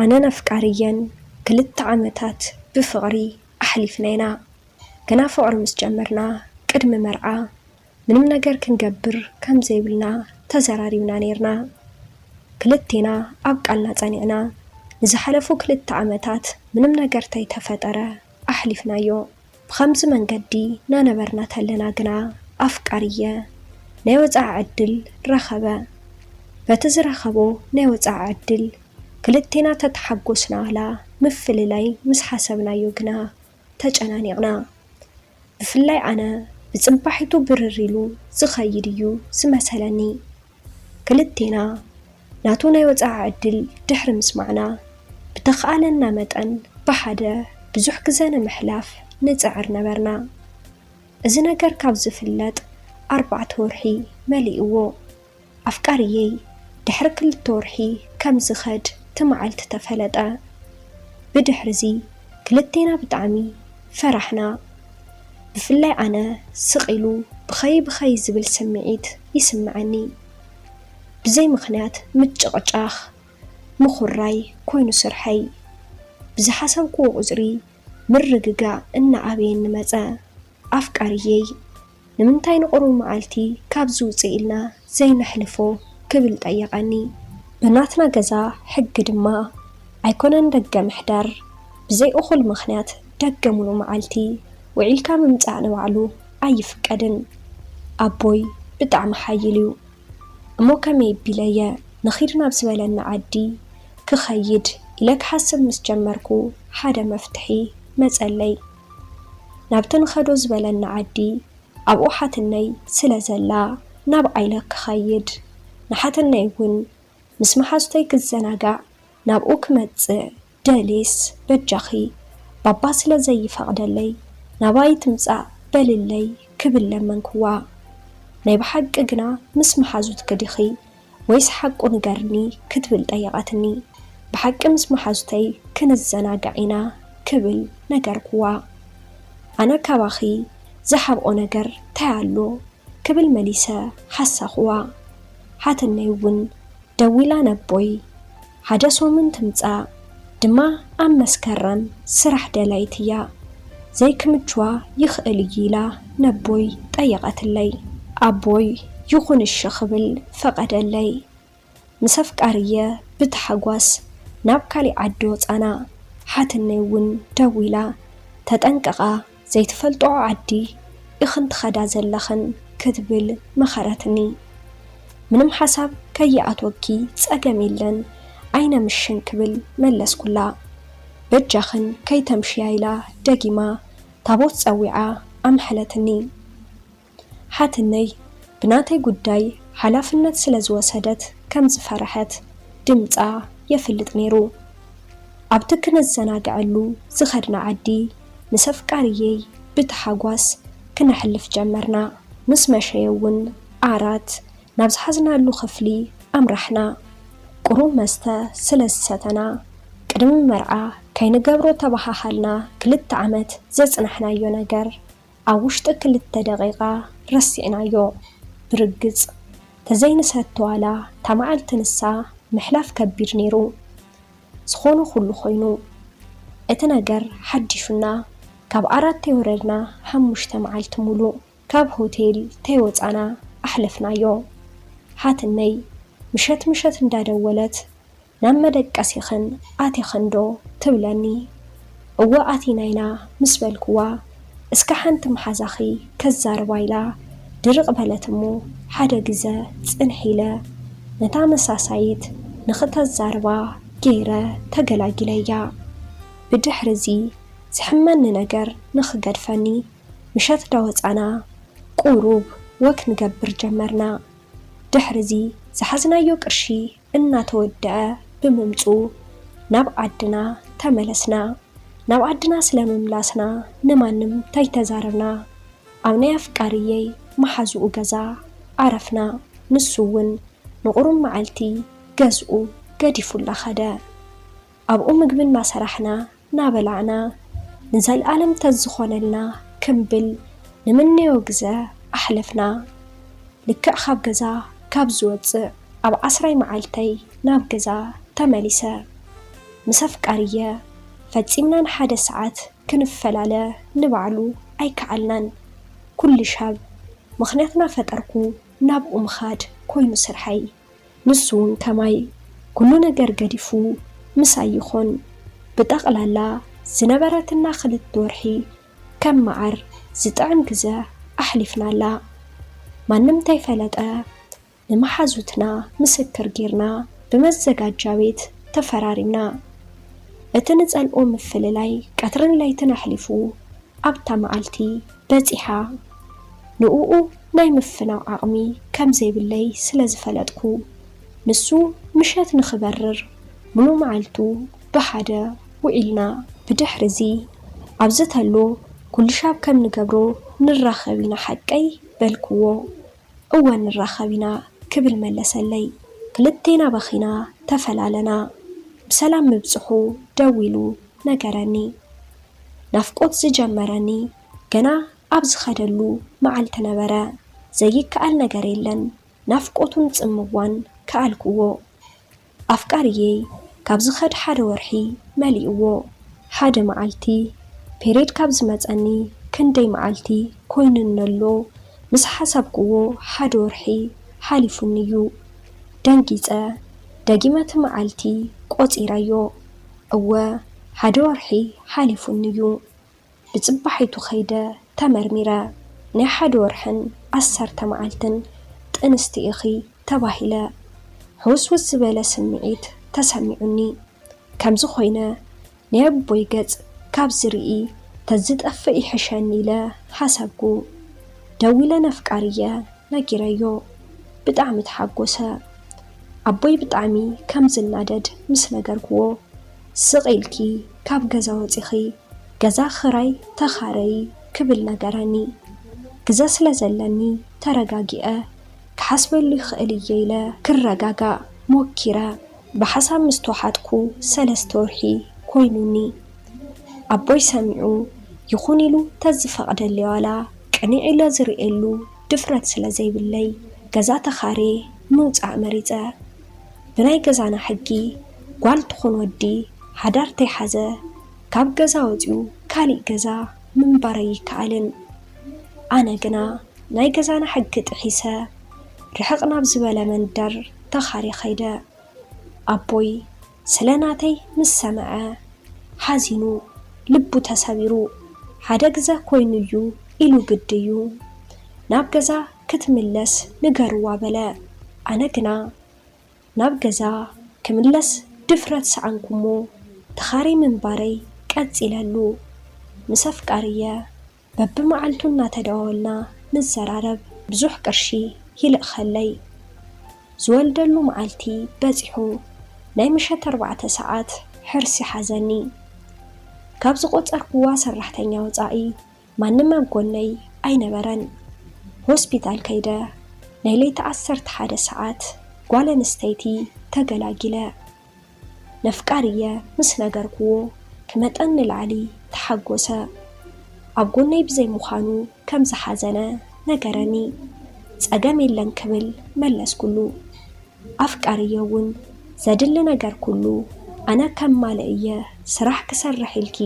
ኣነን ኣፍቃርየን ክልተ ዓመታት ብፍቕሪ ኣሕሊፍና ኢና። ገና ፍቕሪ ምስ ጀመርና፣ ቅድሚ መርዓ ምንም ነገር ክንገብር ከም ዘይብልና ተዘራሪብና ነይርና። ክልቴና ኣብ ቃልና ጸኒዕና፣ ንዝሓለፉ ክልተ ዓመታት ምንም ነገር ተይተፈጠረ ኣሕሊፍናዮ። ብኸምዚ መንገዲ እናነበርና ተለና ግና፣ ኣፍቃርየ ናይ ወጻኢ ዕድል ረኸበ። በቲ ዝረኸቦ ናይ ወጻኢ ዕድል፣ ክልቴና ተተሓጎስና ዋላ ምፍልላይ ምስ ሓሰብናዮ ግና ተጨናኒቕና። ብፍላይ ኣነ፣ ብጽባሒቱ ብርር ኢሉ ዝኸይድ እዩ ዝመሰለኒ። ክልቴና ናቱ ናይ ወጻኢ ዕድል ድሕሪ ምስማዕና፣ ብተኻእለና መጠን ብሓደ ብዙሕ ግዘ ንምሕላፍ ንጽዕር ነበርና። እዚ ነገር ካብ ዝፍለጥ ኣርባዕተ ወርሒ መሊእዎ። ኣፍቃርየይ ድሕሪ ክልተ ወርሒ ከም ዝኸድ እቲ መዓልቲ ተፈለጠ። ብድሕርዚ ክልቴና ብጣዕሚ ፈራሕና። ብፍላይ ኣነ ስቕ ኢሉ ብኸይ ብኸይ ዝብል ስምዒት ይስምዐኒ። ብዘይ ምኽንያት ምጭቕጫኽ፣ ምኹራይ ኮይኑ ስርሐይ። ብዝሓሰብክዎ ቁጽሪ ምርግጋእ እናኣበየኒ መጸ። ኣፍቃርየይ፣ ንምንታይ ንቑሩብ መዓልቲ ካብዚ ውጽእ ኢልና ዘይነሕልፎ? ክብል ጠየቐኒ። ብናትና ገዛ ሕጊ ድማ፣ ኣይኮነን ደገ ምሕዳር፣ ብዘይ እኹል ምኽንያት ደገ ሙሉእ መዓልቲ ውዒልካ ምምጻእ ንባዕሉ ኣይፍቀድን። ኣቦይ ብጣዕሚ ሓይል እዩ። እሞ ከመይ ቢለየ ንኺድ ናብ ዝበለኒ ዓዲ ክኸይድ ኢለ ክሓስብ ምስ ጀመርኩ፣ ሓደ መፍትሒ መጸለይ። ናብቲ ንኸዶ ዝበለኒ ዓዲ፣ ኣብኡ ሓትነይ ስለ ዘላ፣ ናብኣ ኢለ ክኸይድ። ንሓትነይ እውን ምስ መሓዙተይ ክዘናጋዕ ናብኡ ክመጽእ ደልየስ፣ በጃኺ፣ ባባ ስለ ዘይፈቕደለይ ናባይ ትምጻእ በልለይ ክብል ለመንክዋ። ናይ ብሓቂ ግና ምስ መሓዙትኪ ዲኺ ወይስ ሓቁ ንገርኒ? ክትብል ጠየቐትኒ። ብሓቂ ምስ መሓዙተይ ክንዘናጋዕ ኢና ክብል ነገርክዋ። ኣነ ካባኺ ዝሓብኦ ነገር ታይ ኣሎ? ክብል መሊሰ ሓሳኽዋ። ሓትነይ እውን ደዊላ ነቦይ ሓደ ሶምን ትምጻእ፣ ድማ ኣብ መስከረም ስራሕ ደላይት እያ፣ ዘይክምችዋ ይኽእል እዩ ኢላ ነቦይ ጠየቐትለይ። ኣቦይ ይኹን እሺ ክብል ፈቐደለይ። ምስ ኣፍቃርየ ብታሓጓስ ናብ ካሊእ ዓዲ ወጻና። ሓትነይ እውን ደዊላ፣ ተጠንቀቓ፣ ዘይትፈልጥኦ ዓዲ ኢኽን ትኸዳ ዘለኽን ክትብል መኸረትኒ። ምንም ሓሳብ ከይኣትወኪ ጸገም የለን፣ ኣይነምሽን ክብል መለስኩላ። በጃኽን ከይተምሽያ ኢላ ደጊማ ታቦት ጸዊዓ ኣምሐለትኒ። ሓትነይ ብናተይ ጉዳይ ሓላፍነት ስለ ዝወሰደት ከም ዝፈረሐት ድምጻ የፍልጥ ነይሩ። ኣብቲ ክንዘናግዐሉ ዝኸድና ዓዲ ምስ ኣፍቃርየይ ብታሓጓስ ክነሕልፍ ጀመርና። ምስ መሸየ እውን ዓራት ናብ ዝሓዝናሉ ክፍሊ ኣምራሕና። ቁሩብ መስተ ስለ ዝሰተና ቅድሚ መርዓ ከይንገብሮ ተባሃሃልና። ክልተ ዓመት ዘጽናሕናዮ ነገር ኣብ ውሽጢ ክልተ ደቂቓ ረሲዕናዮ። ብርግጽ ተዘይንሰቲ ዋላ እታ መዓልቲ ንሳ ምሕላፍ ከቢድ ነይሩ። ዝኾነ ኩሉ ኮይኑ እቲ ነገር ሓዲሹና ካብ ዓራት ተይወረድና ሓሙሽተ መዓልቲ ሙሉእ ካብ ሆቴል ተይወጻና ኣሕለፍናዮ። ሓትነይ ምሸት ምሸት እንዳደወለት ናብ መደቀሲኽን ኣቲኽን ዶ ትብለኒ። እወ ኣቲና ኢና ምስ በልክዋ፣ እስከ ሓንቲ መሓዛኺ ከዛርባ ኢላ ድርቕ በለት እሞ ሓደ ግዘ ጽንሕ ኢለ ነታ መሳሳይት ንኽተዛርባ ገይረ ተገላጊለያ። ብድሕሪ እዚ ዝሕመኒ ነገር ንኽገድፈኒ ምሸት ዳወጻና ቁሩብ ወክ ንገብር ጀመርና። ድሕሪ እዚ ዝሓዝናዮ ቅርሺ እናተወደኣ ብምምጽኡ ናብ ዓድና ተመለስና። ናብ ዓድና ስለ ምምላስና ንማንም ተይተዛረብና ኣብ ናይ ኣፍቃርየይ መሓዝኡ ገዛ ዓረፍና። ንሱ እውን ንቑሩብ መዓልቲ ገዝኡ ገዲፉላ ኸደ። ኣብኡ ምግቢ እናሰራሕና እናበላዕና ንዘልኣለም ተዝኾነልና ክንብል ንምነዮ ግዘ ኣሕለፍና። ልክዕ ካብ ገዛ ካብ ዝወፅእ ኣብ ዓስራይ መዓልተይ ናብ ገዛ ተመሊሰ። ምስ ኣፍቃርየ ፈጺምና ንሓደ ሰዓት ክንፈላለ ንባዕሉ ኣይከኣልናን። ኩሉ ሻብ ምኽንያትና ፈጠርኩ ናብኡ ምኻድ ኮይኑ ስርሐይ። ንሱ እውን ከማይ ኩሉ ነገር ገዲፉ ምሳይ ይኾን። ብጠቕላላ ዝነበረትና ክልተ ወርሒ ከም መዓር ዝጥዕም ግዘ ኣሕሊፍናላ። ማንም እንተይፈለጠ ንመሓዙትና ምስክር ጌርና ብመዘጋጃ ቤት ተፈራሪምና። እቲ ንጸልኦ ምፍልላይ ቀትርን ለይትን ኣሕሊፉ ኣብታ መዓልቲ በጺሓ። ንእኡ ናይ ምፍናው ዓቕሚ ከም ዘይብለይ ስለ ዝፈለጥኩ፣ ንሱ ምሸት ንኽበርር ምሉእ መዓልቱ ብሓደ ውዒልና። ብድሕሪ እዚ ኣብዚ ተሎ ኩሉ ሻብ ከም ንገብሮ ንራኸብ ኢና ሓቀይ በልክዎ። እወ ንራኸብ ኢና ክብል መለሰለይ። ክልቴና በኺና ተፈላለና። ብሰላም ምብጽሑ ደዊሉ ነገረኒ። ናፍቆት ዝጀመረኒ ገና ኣብ ዝኸደሉ መዓልቲ ነበረ። ዘይከኣል ነገር የለን፣ ናፍቆቱን ጽምዋን ከኣልክዎ። ኣፍቃርየይ ካብ ዝኸድ ሓደ ወርሒ መሊእዎ። ሓደ መዓልቲ ፔሬድ ካብ ዝመጸኒ ክንደይ መዓልቲ ኮይኑኒ ኣሎ ምስ ሓሰብክዎ ሓደ ወርሒ ሓሊፉኒ እዩ። ደንጊጸ ደጊመ እቲ መዓልቲ ቆጺረዮ። እወ ሓደ ወርሒ ሓሊፉኒ እዩ። ብጽባሒቱ ከይደ ተመርሚረ። ናይ ሓደ ወርሕን ዓሰርተ መዓልትን ጥንስቲ ኢኺ ተባሂለ። ሕውስውስ ዝበለ ስምዒት ተሰሚዑኒ። ከምዚ ኮይነ ናይ ኣቦይ ገጽ ካብ ዝርኢ ተዝጠፍእ ይሕሸኒ ኢለ ሓሰብኩ። ደዊለ ነፍቃርየ ነጊረዮ። ብጣዕሚ ተሓጎሰ። ኣቦይ ብጣዕሚ ከም ዝናደድ ምስ ነገርክዎ፣ ስቕ ኢልኪ ካብ ገዛ ወጺኺ ገዛ ኽራይ ተኻረዪ ክብል ነገረኒ። ግዘ ስለ ዘለኒ ተረጋጊዐ ክሓስበሉ ይኽእል እየ ኢለ ክረጋጋእ ሞኪረ። ብሓሳብ ምስ ተዋሓጥኩ ሰለስተ ወርሒ ኮይኑኒ። ኣቦይ ሰሚዑ ይኹን ኢሉ ተዝፈቕደለይ ዋላ ቅንዕ ኢለ ዝርእየሉ ድፍረት ስለ ዘይብለይ ገዛ ተኻርየ ምውጻእ መሪጸ። ብናይ ገዛና ሕጊ ጓል ትኹን ወዲ ሓዳር ተይሓዘ ካብ ገዛ ወጺኡ ካሊእ ገዛ ምንባር ኣይከኣልን። ኣነ ግና ናይ ገዛና ሕጊ ጥሒሰ ርሕቕ ናብ ዝበለ መንደር ተኻርየ ኸይደ። ኣቦይ ስለ ናተይ ምስ ሰምዐ ሓዚኑ፣ ልቡ ተሰቢሩ፣ ሓደ ግዘ ኮይኑ እዩ ኢሉ ግዲ እዩ ናብ ገዛ ክትምለስ ንገርዋ በለ። ኣነ ግና ናብ ገዛ ክምለስ ድፍረት ሰኣንኩ እሞ ተኻርየ ምንባረይ ቀጺለሉ። ምስ ኣፍቃርየ በብመዓልቱ እናተደዋወልና ንዘራረብ። ብዙሕ ቅርሺ ይልእኸለይ። ዝወልደሉ መዓልቲ በጺሑ ናይ ምሸት ኣርባዕተ ሰዓት ሕርሲ ሓዘኒ። ካብ ዝቖጸርክዋ ሰራሕተኛ ወጻኢ ማንም ኣብ ጎነይ ኣይነበረን። ሆስፒታል ከይደ ናይ ለይቲ ዓሰርተ ሓደ ሰዓት ጓል ኣንስተይቲ ተገላጊለ። ነፍቃርየ ምስ ነገርክዎ ክመጠን ንላዕሊ ተሓጎሰ። ኣብ ጎነይ ብዘይ ምዃኑ ከም ዝሓዘነ ነገረኒ። ጸገም የለን ክብል መለስኩሉ። ኣፍቃርየ እውን ዘድሊ ነገር ኩሉ ኣነ ከማልእ እየ፣ ስራሕ ክሰርሕ ኢልኪ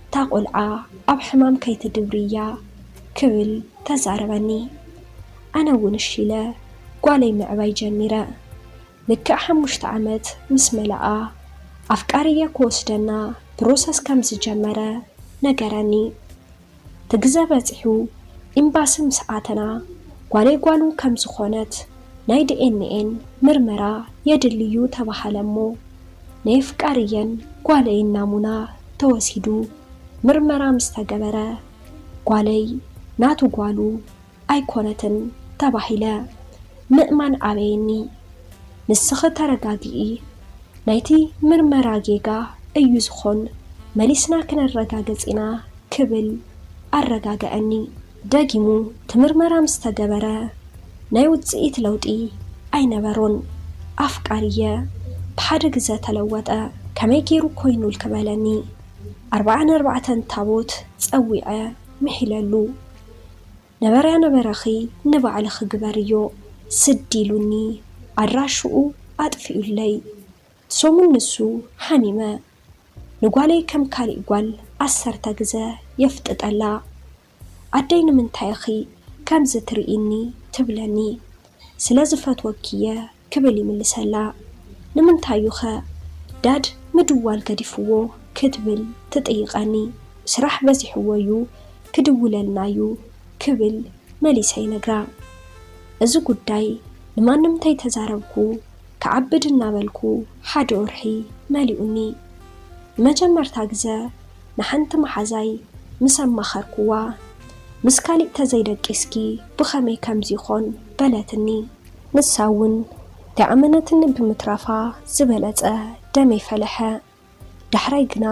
እታ ቆልዓ ኣብ ሕማም ከይትድብርያ ክብል ተዛረበኒ። ኣነ እውን እሺ ኢለ ጓለይ ምዕባይ ጀሚረ። ልክዕ ሓሙሽተ ዓመት ምስ መለኣ ኣፍቃርየ ክወስደና ፕሮሰስ ከም ዝጀመረ ነገረኒ። እቲ ግዘ በጺሑ ኤምባሲ ምስ ኣተና ጓለይ ጓሉ ከም ዝኾነት ናይ ዲኤንኤን ምርመራ የድሊ እዩ ተባሃለ እሞ ናይ ኣፍቃርየን ጓለይን ናሙና ተወሲዱ ምርመራ ምስ ተገበረ ጓለይ ናቱ ጓሉ ኣይኮነትን ተባሂለ ምእማን ኣበየኒ። ንስኺ ተረጋግኢ፣ ናይቲ ምርመራ ጌጋ እዩ ዝኾን፣ መሊስና ክነረጋግጽ ኢና ክብል ኣረጋገኣኒ። ደጊሙ እቲ ምርመራ ምስ ተገበረ ናይ ውጽኢት ለውጢ ኣይነበሮን። ኣፍቃርየ ብሓደ ግዘ ተለወጠ። ከመይ ገይሩ ኮይኑ ኢልኪ በለኒ። ኣርብዓ ንኣርባዕተ ታቦት ጸዊዐ ምሒለሉ። ነበረያ ነበረኺ ንባዕልኺ ግበርዮ ስዲ ኢሉኒ ኣድራሽኡ ኣጥፊኡለይ። ሰሙን ንሱ ሓሚመ። ንጓለይ ከም ካሊእ ጓል ዓሰርተ ግዘ የፍጥጠላ። ኣደይ ንምንታይ ኢኺ ከምዚ ትርእይኒ ትብለኒ። ስለ ዝፈትወኪ እየ ክብል ይምልሰላ። ንምንታይ እዩ ኸ ዳድ ምድዋል ገዲፍዎ ክትብል ትጥይቐኒ። ስራሕ በዚሕዎ እዩ ክድውለልና እዩ ክብል መሊሰ ይነግራ። እዚ ጉዳይ ንማንም ተይተዛረብኩ ክዓብድ እናበልኩ ሓደ ወርሒ መሊኡኒ። ንመጀመርታ ግዘ ንሓንቲ መሓዛይ ምስ ኣማኸርኩዋ፣ ምስ ካሊእ ተዘይደቂስኪ ብኸመይ ከምዚ ይኾን በለትኒ። ንሳ እውን ተኣመነትኒ ብምትራፋ ዝበለጸ ደመይ ፈለሐ። ዳሕራይ ግና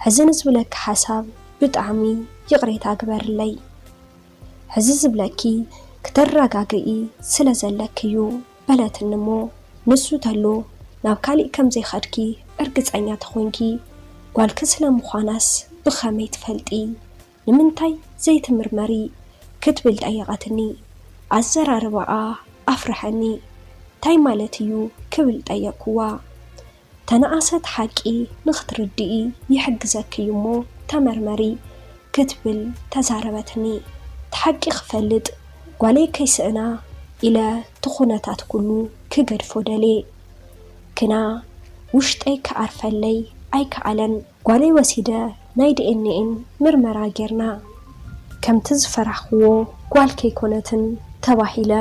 ሕዚ ንዝብለኪ ሓሳብ ብጣዕሚ ይቕሬታ ግበርለይ። ሕዚ ዝብለኪ ክተረጋግኢ ስለ ዘለኪ እዩ በለትኒ እሞ፣ ንሱ ተሎ ናብ ካሊእ ከም ዘይኸድኪ እርግጸኛ ተኾንኪ፣ ጓልኪ ስለ ምዃናስ ብኸመይ ትፈልጢ? ንምንታይ ዘይትምርመሪ? ክትብል ጠየቐትኒ። ኣዘራርባኣ ኣፍርሐኒ። እንታይ ማለት እዩ? ክብል ጠየቅኩዋ። ተነኣሰት ሓቂ ንኽትርድኢ ይሕግዘኪ እዩ እሞ ተመርመሪ ክትብል ተዛረበትኒ። እቲ ሓቂ ክፈልጥ ጓለይ ከይስእና ኢለ እቲ ኩነታት ኩሉ ክገድፎ ደልየ። ግና ውሽጠይ ክዓርፈለይ ኣይከኣለን። ጓለይ ወሲደ ናይ ዲ ኤን ኤን ምርመራ ጌርና። ከምቲ ዝፈራሕክዎ ጓል ከይኮነትን ተባሂለ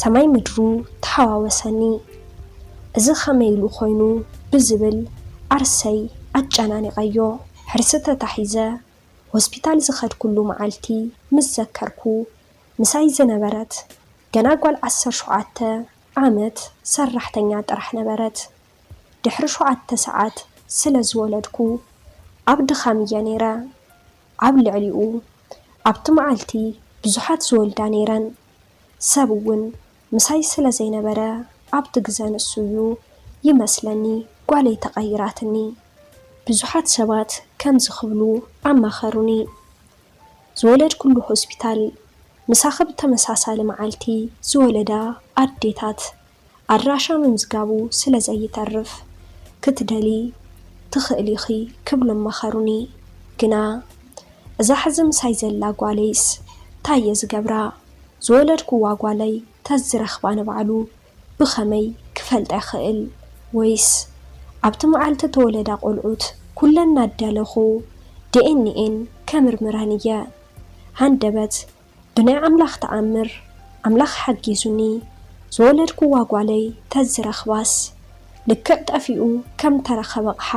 ሰማይ ምድሩ ተሓዋወሰኒ። እዚ ኸመይ ኢሉ ኾይኑ ብዝብል ዓርሰይ ኣጨናኒቐዮ። ሕርሲ ተታሒዘ ሆስፒታል ዝኸድኩሉ መዓልቲ ምስ ዘከርኩ፣ ምሳይ ዝነበረት ገና ጓል ዓሰርተ ሸውዓተ ዓመት ሰራሕተኛ ጥራሕ ነበረት። ድሕሪ ሸውዓተ ሰዓት ስለ ዝወለድኩ ኣብ ድኻም እየ ነይረ። ኣብ ልዕሊኡ ኣብቲ መዓልቲ ብዙሓት ዝወልዳ ነይረን። ሰብ እውን ምሳይ ስለ ዘይነበረ ኣብቲ ግዘ ንሱ እዩ ይመስለኒ ጓለይ ተቐይራትኒ። ብዙሓት ሰባት ከምዚ ክብሉ ኣማኸሩኒ። ዝወለድኩሉ ሆስፒታል ምሳኺ ብተመሳሳሊ መዓልቲ ዝወለዳ ኣዴታት ኣድራሻ ምምዝጋቡ ስለ ዘይተርፍ ክትደሊ ትኽእሊ ኢኺ ክብሉ መኸሩኒ። ግና እዛ ሕዚ ምሳይ ዘላ ጓለይስ ታይ እየ ዝገብራ? ዝወለድኩዋ ጓለይ ተዝረኽባ ንባዕሉ ብኸመይ ክፈልጣ ይኽእል? ወይስ ኣብቲ መዓልቲ ተወለዳ ቆልዑት ኩለን እናደለኹ ዲ ኤን ኤን ከምርምረን እየ? ሃንደበት ብናይ ኣምላኽ ተኣምር ኣምላኽ ሓጊዙኒ ዝወለድኩዋ ጓለይ ተዝረኽባስ ልክዕ ጠፊኡ ከም ተረኸበ ኣቕሓ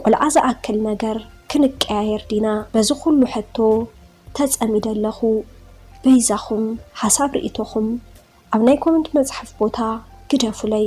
ቆልዓ ዝኣክል ነገር ክንቀያየር ዲና? በዚ ኩሉ ሕቶ ተጸሚደ ኣለኹ። በይዛኹም ሓሳብ ርእይቶኹም ኣብ ናይ ኮመንት መጽሓፍ ቦታ ግደፉለይ።